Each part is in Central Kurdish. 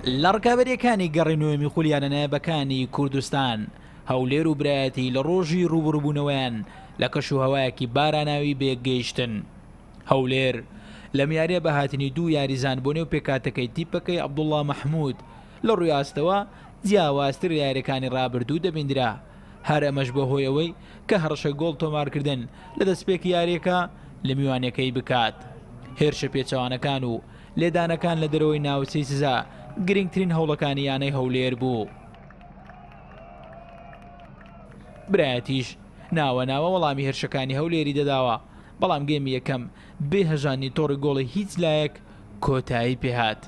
لە ڕکابەرییەکانی گەڕی نۆیەمی خولی یانە نایابەکانی کوردستان، هەولێر و برایەتی لە ڕۆژی ڕووبەڕووبوونەوەیان لە کەشوهەوایەکی باراناوی بەیەکگەیشتن. هەولێر لەم یارییە بە هاتنی دوو یاریزان بۆ نێو پێکهاتەکەی تیپەکەی عەبدوڵڵا مەحموود لە ڕووی ئاستەوە جیاوازتر لە یارییەکانی ڕابردوو دەبیندرا، هەر ئەمەش بووە هۆی ئەوەی کە هەڕەشەی گۆڵ تۆمارکردن لە دەستپێکی یارییەکە لە میوانەکەی بکات. هێرشە پێچەوانەکان و لێدانەکان لە دەرەوەی ناوچەی سزا گرنگترین هەوڵەکانی یانەی هەولێر بوو. برایەتیش ناوە ناوە وەڵامی هێرشەکانی هەولێری دەداوە، بەڵام گێمی یەکەم بێ هەژاندنی تۆڕی گۆڵی هیچ لایەک کۆتایی پێهات.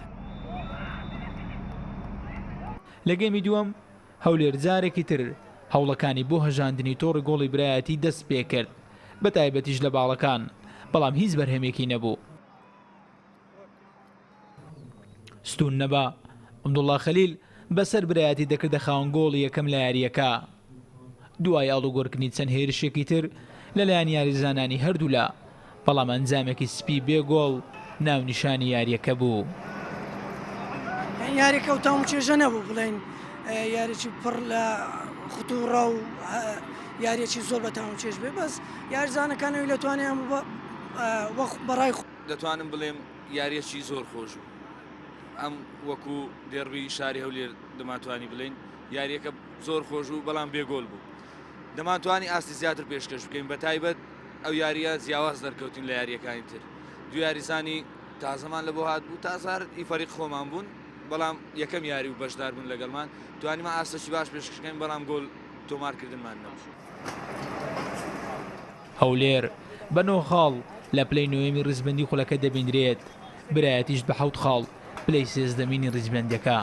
لە گێمی دووەم هەولێر جارێکی تر هەوڵەکانی بۆ هەژاندنی تۆڕی گۆڵی برایەتی دەستپێکرد، بەتایبەتیش لە باڵەکان، بەڵام هیچ بەرهەمێکی نەبوو. ستوون نەبا، عەبدوڵڵا خەلیل بەسەر برایەتی دەکردە خاوەن گۆڵی یەکەم لە یارییەکە. دوای ئاڵوگۆڕکردنی چەند هێرشێکی تر لەلایەن یاریزانانی هەردوولا، بەڵام ئەنجامێکی سپی بێ گۆڵ ناونیشانی یارییەکە بوو. یاریەکە و تام و چێژە نەبوو بڵێین یاریی پڕ لە خطوڕە و یاریەکی زۆر بە تام و چێژ بێ بەس یاریزانەکانەوەی لە توانیان وەخ بەڕای دەتوانم بڵێم یاریەکی زۆر خۆش بوو ئەم وەکو دێڕبی شاری هەولێر دەمانتوانی بڵین یاریەکە زۆر خۆش بوو بەڵام بێگۆل بوو دەمانتوانی ئاستی زیاتر پێشکەش بکەین بە تایبەت ئەو یاریە جیاواز دەرکەوتین لە یاریەکانی تر دوو یاریزانی تازەمان لە بۆ هات بوو تازار ئی فەریق خۆمان بوون بەڵام یەکەم یاری و بەشدار بوون لەگەڵمان توانیمان ئاستێکی باش پێشکەشکەین بەڵام گۆل تۆمارکردنمان نەبوو. هەولێر بە نۆ خاڵ لە پلەی نۆیەمی ریزبەندی خولەکە دەبیندرێت، برایەتیش بە حەوت خاڵ پلەی سێزدەمینی ریزبەندیەکە.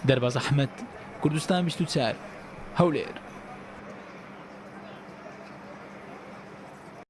دەرباز ئەحمەد، کوردستان 24، هەولێر.